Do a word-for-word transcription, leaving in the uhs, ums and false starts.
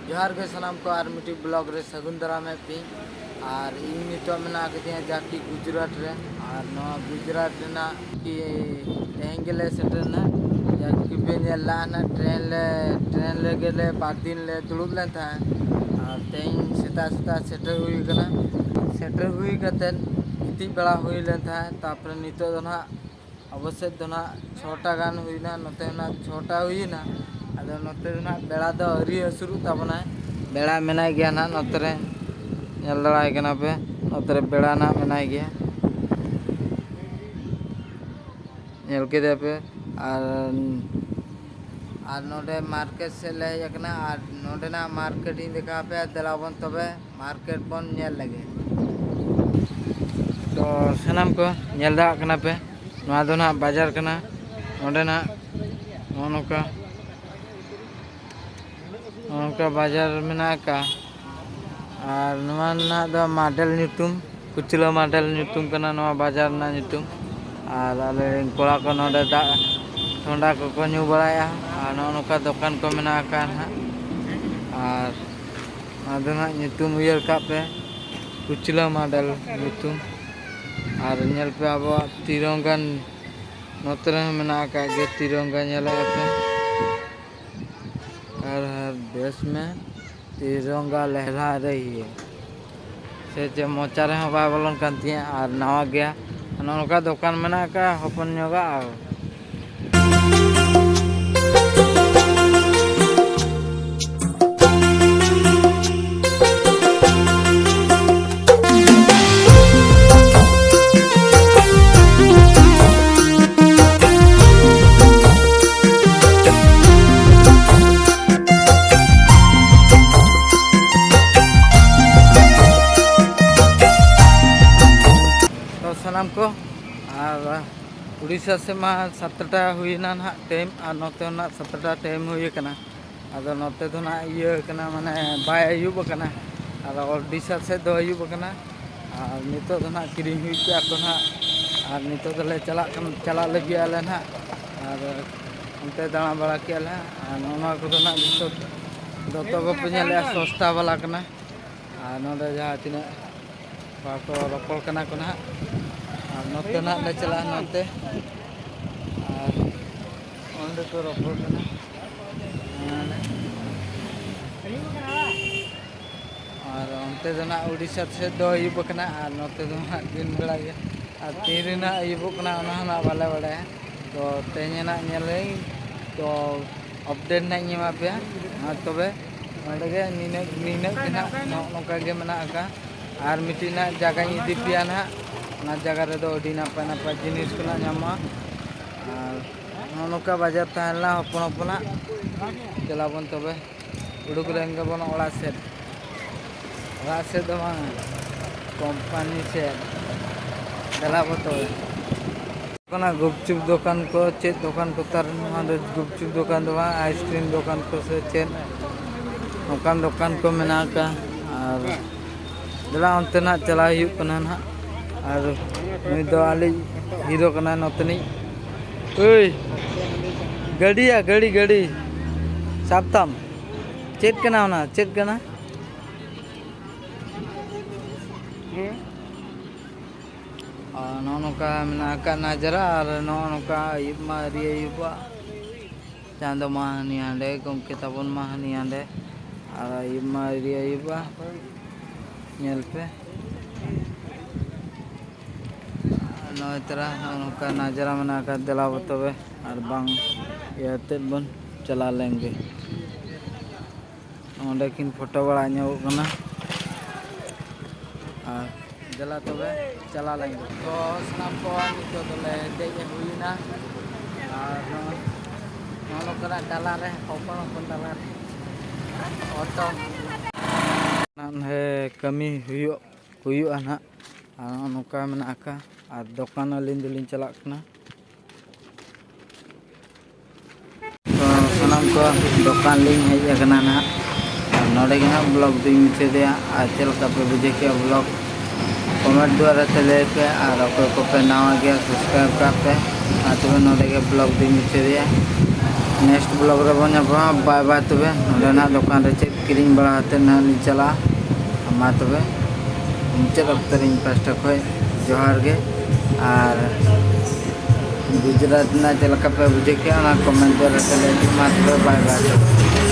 ᱡᱚᱦᱟᱨ ᱜᱮ ᱥᱟᱱᱟᱢ ᱠᱚ, ᱟᱨ ᱢᱤᱫᱴᱤᱡ ᱵᱞᱚᱜ ᱨᱮ ᱥᱟᱹᱜᱩᱱ ᱫᱟᱨᱟᱢᱮᱫ ᱯᱮᱭᱟᱹᱧ᱾ ᱟᱨ ᱤᱧ ᱱᱤᱛᱚᱜ ᱢᱮᱱᱟᱜ ᱟᱠᱟᱫᱤᱧᱟ ᱡᱟᱠᱤ ᱜᱩᱡᱽᱨᱟᱴ ᱨᱮ᱾ ᱟᱨ ᱱᱚᱣᱟ ᱜᱩᱡᱽᱨᱟᱴ ᱨᱮᱱᱟᱜ ᱠᱤ ᱛᱮᱦᱮᱧ ᱜᱮᱞᱮ ᱥᱮᱴᱮᱨ ᱮᱱᱟ᱾ ᱡᱟᱠᱤ ᱯᱮ ᱧᱮᱞ ᱞᱟᱜᱼᱟ ᱱᱟᱜ, ᱴᱨᱮᱱ ᱞᱮ ᱴᱨᱮᱱ ᱨᱮᱜᱮ ᱞᱮ ᱵᱟᱨ ᱫᱤᱱ ᱞᱮ ᱫᱩᱲᱩᱵ ᱞᱮᱱ ᱛᱟᱦᱮᱸᱫ᱾ ᱟᱨ ᱛᱮᱦᱮᱧ ᱥᱮᱛᱟᱜ ᱥᱮᱛᱟᱜ ᱥᱮᱴᱮᱨ ᱦᱩᱭ ᱟᱠᱟᱱᱟ᱾ ᱥᱮᱴᱮᱨ ᱦᱩᱭ ᱠᱟᱛᱮᱫ ᱜᱤᱛᱤᱡ ᱵᱟᱲᱟ ᱦᱩᱭ ᱞᱮᱱ ᱛᱟᱦᱮᱸᱫ᱾ ᱛᱟᱨᱯᱚᱨᱮ ᱱᱤᱛᱚᱜ ᱫᱚ ᱱᱟᱦᱟᱜ ᱟᱵᱚ ᱥᱮᱫ ᱫᱚ ᱱᱟᱦᱟᱜ ᱪᱷᱚᱴᱟ ᱜᱟᱱ ᱦᱩᱭᱱᱟ, ᱱᱚᱛᱮ ᱱᱟᱦᱟᱜ ᱪᱷᱚᱴᱟ ᱦᱩᱭᱱᱟ᱾ ᱟᱫᱚ ᱱᱚᱛᱮ ᱫᱚ ᱱᱟᱦᱟᱜ ᱵᱮᱲᱟ ᱫᱚ ᱟᱹᱣᱨᱤ ᱦᱟᱹᱥᱩᱨᱚᱜ ᱛᱟᱵᱚᱱᱟᱭ᱾ ᱵᱮᱲᱟ ᱢᱮᱱᱟᱭ ᱜᱮᱭᱟ ᱱᱟᱦᱟᱜ ᱱᱚᱛᱮ ᱨᱮ, ᱧᱮᱞ ᱫᱟᱲᱮᱭᱟᱭ ᱠᱟᱱᱟ ᱯᱮ, ᱱᱚᱛᱮ ᱨᱮ ᱵᱮᱲᱟ ᱱᱟᱦᱟᱜ ᱢᱮᱱᱟᱭ ᱜᱮᱭᱟ, ᱧᱮᱞ ᱠᱮᱫᱟ ᱯᱮ᱾ ᱟᱨ ᱟᱨ ᱱᱚᱰᱮ ᱢᱟᱨᱠᱮᱴ ᱥᱮᱫ ᱞᱮ ᱦᱮᱡ ᱟᱠᱟᱱᱟ᱾ ᱟᱨ ᱱᱚᱰᱮᱱᱟᱜ ᱢᱟᱨᱠᱮᱴ ᱤᱧ ᱫᱮᱠᱷᱟᱣ ᱟᱯᱮᱭᱟ, ᱫᱮᱞᱟ ᱵᱚᱱ ᱛᱚᱵᱮ ᱢᱟᱨᱠᱮᱴ ᱵᱚᱱ ᱧᱮᱞ ᱞᱮᱜᱮ᱾ ᱛᱚ ᱥᱟᱱᱟᱢ ᱠᱚ ᱧᱮᱞ ᱫᱟᱲᱮᱭᱟᱜ ᱠᱟᱱᱟ ᱯᱮ, ᱱᱚᱣᱟ ᱫᱚ ᱱᱟᱦᱟᱜ ᱵᱟᱡᱟᱨ ᱠᱟᱱᱟ᱾ ᱱᱚᱰᱮ ᱱᱟᱦᱟᱜ ᱱᱚᱜᱼᱚ ᱱᱚᱝᱠᱟ, ᱱᱚᱜᱼᱚ ᱱᱚᱝᱠᱟ ᱵᱟᱡᱟᱨ ᱢᱮᱱᱟᱜ ᱟᱠᱟᱫᱼᱟ᱾ ᱟᱨ ᱱᱚᱣᱟ ᱨᱮᱱᱟᱜ ᱫᱚ ᱢᱟᱰᱮᱞ ᱧᱩᱛᱩᱢ, ᱠᱩᱪᱞᱟᱹ ᱢᱟᱰᱮᱞ ᱧᱩᱛᱩᱢ ᱠᱟᱱᱟ ᱱᱚᱣᱟ ᱵᱟᱡᱟᱨ ᱨᱮᱱᱟᱜ ᱧᱩᱛᱩᱢ᱾ ᱟᱨ ᱟᱞᱮ ᱨᱮᱱ ᱠᱚᱲᱟ ᱠᱚ ᱱᱚᱰᱮ ᱫᱟᱜ ᱴᱷᱚᱱᱰᱟ ᱠᱚᱠᱚ ᱧᱩ ᱵᱟᱲᱟᱭᱟ᱾ ᱟᱨ ᱱᱚᱜᱼᱚ ᱱᱚᱝᱠᱟ ᱫᱚᱠᱟᱱ ᱠᱚ ᱢᱮᱱᱟᱜ ᱟᱠᱟᱫᱼᱟ ᱱᱟᱦᱟᱜ᱾ ᱟᱨ ᱟᱫᱚ ᱱᱟᱦᱟᱜ ᱧᱩᱛᱩᱢ ᱩᱭᱦᱟᱹᱨ ᱠᱟᱜ ᱯᱮ, ᱠᱩᱪᱞᱟᱹ ᱢᱟᱰᱮᱞ ᱧᱩᱛᱩᱢ᱾ ᱟᱨ ᱧᱮᱞ ᱯᱮ ᱟᱵᱚᱣᱟᱜ ᱛᱤᱨᱚᱝᱜᱟ ᱱᱚᱛᱮ ᱨᱮᱦᱚᱸ ᱢᱮᱱᱟᱜ ᱟᱠᱟᱫ ᱜᱮ, ᱛᱤᱨᱚᱝᱜᱟ ᱧᱮᱞᱮᱫᱼᱟ ᱯᱮ᱾ ᱟᱨ ᱦᱟᱨ ᱫᱮᱥ ᱢᱮ ᱛᱤᱨᱚᱝᱜᱟ ᱞᱮᱦᱨᱟ ᱨᱮᱦᱤ ᱦᱮ᱾ ᱥᱮ ᱪᱮᱫ, ᱢᱚᱪᱟ ᱨᱮᱦᱚᱸ ᱵᱟᱭ ᱵᱚᱞᱚᱱ ᱠᱟᱱ ᱛᱤᱧᱟᱹ᱾ ᱟᱨ ᱱᱟᱣᱟ ᱜᱮᱭᱟ, ᱱᱚᱜᱼᱚ ᱱᱚᱝᱠᱟ ᱫᱚᱠᱟᱱ ᱢᱮᱱᱟᱜ ᱟᱠᱟᱫᱼᱟ ᱦᱚᱯᱚᱱ ᱧᱚᱜᱟᱜ᱾ ᱟᱨ ᱛᱚ ᱥᱟᱱᱟᱢ ᱠᱚ, ᱟᱨ ᱩᱲᱤᱥᱥᱟ ᱥᱮᱫ ᱢᱟ ᱥᱟᱛᱴᱟ ᱦᱩᱭᱮᱱᱟ ᱱᱟᱦᱟᱜ ᱴᱟᱭᱤᱢ, ᱟᱨ ᱱᱚᱛᱮ ᱦᱚᱸ ᱱᱟᱦᱟᱜ ᱥᱟᱛᱴᱟ ᱴᱟᱭᱤᱢ ᱦᱩᱭ ᱟᱠᱟᱱᱟ᱾ ᱟᱫᱚ ᱱᱚᱛᱮ ᱫᱚ ᱱᱟᱦᱟᱜ ᱤᱭᱟᱹ ᱠᱟᱱᱟ, ᱢᱟᱱᱮ ᱵᱟᱭ ᱟᱹᱭᱩᱵ ᱟᱠᱟᱱᱟ, ᱟᱫᱚ ᱩᱲᱤᱥᱥᱟ ᱥᱮᱫ ᱫᱚ ᱟᱹᱭᱩᱵ ᱟᱠᱟᱱᱟ᱾ ᱟᱨ ᱱᱤᱛᱚᱜ ᱫᱚ ᱱᱟᱦᱟᱜ ᱠᱤᱨᱤᱧ ᱦᱩᱭ ᱠᱮᱜᱼᱟ ᱠᱚ ᱱᱟᱦᱟᱜ, ᱟᱨ ᱱᱤᱛᱚᱜ ᱫᱚᱞᱮ ᱪᱟᱞᱟᱜ ᱠᱟᱱᱟ, ᱪᱟᱞᱟᱜ ᱞᱟᱹᱜᱤᱫ ᱟᱞᱮ ᱱᱟᱦᱟᱜ᱾ ᱟᱨ ᱚᱱᱛᱮ ᱫᱟᱬᱟ ᱵᱟᱲᱟ ᱠᱮᱜᱼᱟ ᱞᱮ᱾ ᱟᱨ ᱱᱚᱜᱼᱚ ᱱᱚᱣᱟ ᱠᱚᱫᱚ ᱱᱟᱦᱟᱜ ᱡᱚᱛᱚ ᱡᱚᱛᱚ ᱠᱚᱯᱮ ᱧᱮᱞᱮᱜᱼᱟ, ᱥᱚᱥᱛᱟ ᱵᱟᱞᱟ ᱠᱟᱱᱟ᱾ ᱟᱨ ᱱᱚᱰᱮ ᱡᱟᱦᱟᱸ ᱛᱤᱱᱟᱹᱜ ᱠᱚᱲᱟ ᱠᱚ ᱨᱚᱯᱚᱲ ᱠᱟᱱᱟ ᱠᱚ ᱱᱟᱦᱟᱜ, ᱟᱨ ᱱᱚᱛᱮ ᱱᱟᱦᱟᱜ ᱞᱮ ᱪᱟᱞᱟᱜᱼᱟ ᱱᱚᱛᱮ᱾ ᱟᱨ ᱚᱸᱰᱮ ᱠᱚ ᱨᱚᱯᱚᱲ ᱠᱟᱱᱟ᱾ ᱟᱨ ᱟᱨ ᱚᱱᱛᱮ ᱫᱚ ᱱᱟᱜ ᱩᱲᱤᱥᱥᱟ ᱥᱮᱫ ᱫᱚ ᱟᱹᱭᱩᱵ ᱟᱠᱟᱱᱟ, ᱟᱨ ᱱᱚᱛᱮ ᱫᱚ ᱱᱟᱜ ᱫᱤᱱ ᱵᱮᱲᱟ ᱜᱮ᱾ ᱟᱨ ᱛᱤᱱ ᱨᱮ ᱱᱟᱜ ᱟᱹᱭᱩᱵᱚᱜ ᱠᱟᱱᱟ, ᱚᱱᱟ ᱦᱚᱸ ᱱᱟᱜ ᱵᱟᱞᱮ ᱵᱟᱲᱟᱭᱟ᱾ ᱛᱚ ᱛᱮᱦᱮᱧ ᱱᱟᱜ ᱧᱮᱞᱟᱹᱧ, ᱛᱚ ᱟᱯᱰᱮᱴ ᱱᱟᱜ ᱤᱧ ᱮᱢᱟ ᱯᱮᱭᱟ᱾ ᱟᱨ ᱛᱚᱵᱮ ᱱᱚᱸᱰᱮ ᱜᱮ ᱱᱤᱱᱟᱹᱜ, ᱱᱤᱱᱟᱹᱜ ᱜᱮ ᱱᱟᱜ ᱱᱚᱜᱼᱚ ᱱᱚᱝᱠᱟ ᱜᱮ ᱢᱮᱱᱟᱜ ᱟᱠᱟᱫ᱾ ᱟᱨ ᱢᱤᱫᱴᱤᱡ ᱱᱟᱜ ᱡᱟᱭᱜᱟᱧ ᱤᱫᱤ ᱯᱮᱭᱟ ᱱᱟᱜ, ᱚᱱᱟ ᱡᱟᱭᱜᱟ ᱨᱮᱫᱚ ᱟᱹᱰᱤ ᱱᱟᱯᱟᱭ ᱱᱟᱯᱟᱭ ᱡᱤᱱᱤᱥ ᱠᱚ ᱱᱟᱜ ᱧᱟᱢᱚᱜᱼᱟ᱾ ᱟᱨ ᱱᱚᱜᱼᱚ ᱱᱚᱝᱠᱟ ᱵᱟᱡᱟᱨ ᱛᱟᱦᱮᱸ ᱞᱮᱱᱟ ᱦᱚᱯᱚᱱ ᱦᱚᱯᱚᱱᱟᱜ᱾ ᱫᱮᱞᱟ ᱵᱚᱱ ᱛᱚᱵᱮ ᱩᱰᱩᱠ ᱞᱮᱱ ᱜᱮᱵᱚᱱ ᱚᱲᱟᱜ ᱥᱮᱫ᱾ ᱚᱲᱟᱜ ᱥᱮᱫ ᱫᱚ ᱵᱟᱝ, ᱠᱳᱢᱯᱟᱱᱤ ᱥᱮᱫ᱾ ᱫᱮᱞᱟ ᱵᱚ ᱛᱚᱵᱮ᱾ ᱚᱱᱟ ᱜᱩᱯᱪᱩᱯ ᱫᱚᱠᱟᱱ ᱠᱚ, ᱪᱮᱫ ᱫᱚᱠᱟᱱ ᱠᱚ ᱛᱟᱨ, ᱱᱚᱣᱟ ᱫᱚ ᱜᱩᱯᱪᱩᱯ ᱫᱚᱠᱟᱱ ᱫᱚ ᱵᱟᱝ, ᱟᱭᱤᱥᱠᱨᱤᱢ ᱫᱚᱠᱟᱱ ᱠᱚ ᱥᱮ ᱪᱮᱫ, ᱱᱚᱝᱠᱟᱱ ᱫᱚᱠᱟᱱ ᱠᱚ ᱢᱮᱱᱟᱜ ᱟᱠᱟᱫ᱾ ᱟᱨ ᱫᱮᱞᱟ ᱚᱱᱛᱮ ᱱᱟᱜ ᱪᱟᱞᱟᱣ ᱦᱩᱭᱩᱜ ᱠᱟᱱᱟ ᱱᱟᱜ᱾ ᱟᱨ ᱱᱩᱭ ᱫᱚ ᱟᱞᱮ ᱦᱤᱨᱳ ᱠᱟᱱᱟᱭ ᱱᱚᱛᱮᱱᱤᱡ᱾ ᱳᱭ, ᱜᱟᱹᱰᱤᱭᱟ, ᱜᱟᱹᱰᱤ, ᱜᱟᱹᱰᱤ᱾ ᱥᱟᱵ ᱛᱟᱢ᱾ ᱪᱮᱫ ᱠᱟᱱᱟ ᱚᱱᱟ? ᱪᱮᱫ ᱠᱟᱱᱟ? ᱟᱨ ᱱᱚᱜᱼᱚ ᱱᱚᱝᱠᱟ ᱢᱮᱱᱟᱜ ᱟᱠᱟᱫ ᱱᱟᱡᱟᱨᱟ, ᱟᱨ ᱱᱚᱜᱼᱚ ᱱᱚᱝᱠᱟ ᱟᱹᱭᱩᱵ ᱢᱟ ᱟᱹᱣᱨᱤ ᱟᱹᱭᱩᱵᱚᱜᱼᱟ᱾ ᱪᱟᱸᱫᱚ ᱢᱟ ᱦᱟᱹᱱᱤ ᱦᱟᱸᱰᱮ, ᱜᱚᱢᱠᱮ ᱛᱟᱵᱚᱱ ᱢᱟ ᱦᱟᱹᱱᱤ ᱦᱟᱸᱰᱮ, ᱟᱨ ᱟᱹᱭᱩᱵ ᱢᱟ ᱟᱹᱣᱨᱤ ᱟᱹᱭᱩᱵᱚᱜᱼᱟ᱾ ᱧᱮᱞ ᱯᱮ, ᱱᱚᱜᱼᱚᱭ ᱛᱚᱨᱟ ᱱᱚᱜᱼᱚ ᱱᱚᱝᱠᱟ ᱱᱟᱡᱟᱨᱟ ᱢᱮᱱᱟᱜ ᱟᱠᱟᱫ᱾ ᱫᱮᱞᱟ ᱵᱚ ᱛᱚᱵᱮ, ᱟᱨ ᱵᱟᱝ ᱤᱭᱟᱹ ᱟᱛᱮᱫ ᱵᱚᱱ ᱪᱟᱞᱟᱣ ᱞᱮᱱ ᱜᱮ᱾ ᱚᱸᱰᱮ ᱠᱤᱱ ᱯᱷᱳᱴᱳ ᱵᱟᱲᱟ ᱧᱚᱜᱚᱜ ᱠᱟᱱᱟ᱾ ᱟᱨ ᱫᱮᱞᱟ ᱛᱚᱵᱮ ᱪᱟᱞᱟᱣ ᱞᱮᱱ ᱜᱮ᱾ ᱛᱚ ᱥᱟᱱᱟᱢ ᱠᱚ ᱱᱤᱛᱚᱜ ᱫᱚᱞᱮ ᱫᱮᱡ ᱦᱩᱭᱱᱟ᱾ ᱟᱨ ᱱᱚᱜᱼᱚ ᱱᱚᱝᱠᱟᱱᱟᱜ ᱰᱟᱞᱟ ᱨᱮ, ᱦᱚᱯᱚᱱ ᱦᱚᱯᱚᱱ ᱰᱟᱞᱟ ᱨᱮ ᱚᱴᱳ᱾ ᱱᱟᱦᱟᱜ ᱠᱟᱹᱢᱤ ᱦᱩᱭᱩᱜ, ᱦᱩᱭᱩᱜᱼᱟ ᱱᱟᱦᱟᱜ᱾ ᱟᱨ ᱱᱚᱜᱼᱚ ᱱᱚᱝᱠᱟ ᱢᱮᱱᱟᱜ ᱟᱠᱟᱫ᱾ ᱟᱨ ᱫᱚᱠᱟᱱ ᱟᱹᱞᱤᱧ ᱫᱚᱞᱤᱧ ᱪᱟᱞᱟᱜ ᱠᱟᱱᱟ᱾ ᱛᱚ ᱥᱟᱱᱟᱢ ᱠᱚ ᱫᱚᱠᱟᱱ ᱞᱤᱧ ᱦᱮᱡ ᱟᱠᱟᱱᱟ ᱱᱟᱦᱟᱜ᱾ ᱟᱨ ᱱᱚᱰᱮ ᱜᱮ ᱱᱟᱦᱟᱜ ᱵᱞᱚᱜ ᱫᱚᱧ ᱢᱩᱪᱟᱹᱫᱮᱜᱼᱟ᱾ ᱟᱨ ᱪᱮᱫ ᱞᱮᱠᱟ ᱯᱮ ᱵᱩᱡᱷᱟᱹᱣ ᱠᱮᱜᱼᱟ ᱵᱞᱚᱜ, ᱠᱚᱢᱮᱱᱴ ᱫᱩᱣᱟᱨᱟ ᱛᱮ ᱞᱟᱹᱭ ᱯᱮ᱾ ᱟᱨ ᱚᱠᱚᱭ ᱠᱚᱯᱮ ᱱᱟᱣᱟ ᱜᱮᱭᱟ, ᱥᱟᱵᱥᱠᱨᱟᱭᱤᱵ ᱠᱟᱜ ᱯᱮ᱾ ᱟᱨ ᱛᱚᱵᱮ ᱱᱚᱰᱮ ᱜᱮ ᱵᱞᱚᱜ ᱫᱚᱧ ᱢᱩᱪᱟᱹᱫᱮᱜᱼᱟ᱾ Next vlog ᱨᱮᱵᱚᱱ ᱧᱟᱯᱟᱢᱟ᱾ Bye bye ᱛᱚᱵᱮ᱾ ᱱᱚᱰᱮ ᱱᱟᱦᱟᱜ ᱫᱚᱠᱟᱱ ᱨᱮ ᱪᱮᱫ ᱠᱤᱨᱤᱧ ᱵᱟᱲᱟ ᱠᱟᱛᱮ ᱱᱟᱦᱟᱜ ᱞᱤᱧ ᱪᱟᱞᱟᱜᱼᱟ᱾ ᱢᱟ ᱛᱚᱵᱮ, ᱢᱩᱪᱟᱹᱫ ᱚᱠᱛᱚ ᱨᱮ ᱤᱧ ᱯᱟᱦᱴᱟ ᱠᱷᱚᱱ ᱡᱚᱦᱟᱨ ᱜᱮ᱾ ᱟᱨ ᱜᱩᱡᱽᱨᱟᱴ ᱨᱮᱱᱟᱜ ᱪᱮᱫ ᱞᱮᱠᱟ ᱯᱮ ᱵᱩᱡᱷᱟᱹᱣ ᱠᱮᱜᱼᱟ, ᱚᱱᱟ comment ᱫᱚ ᱞᱟᱹᱭ ᱯᱮ᱾ ᱢᱟ ᱛᱚᱵᱮ, bye bye᱾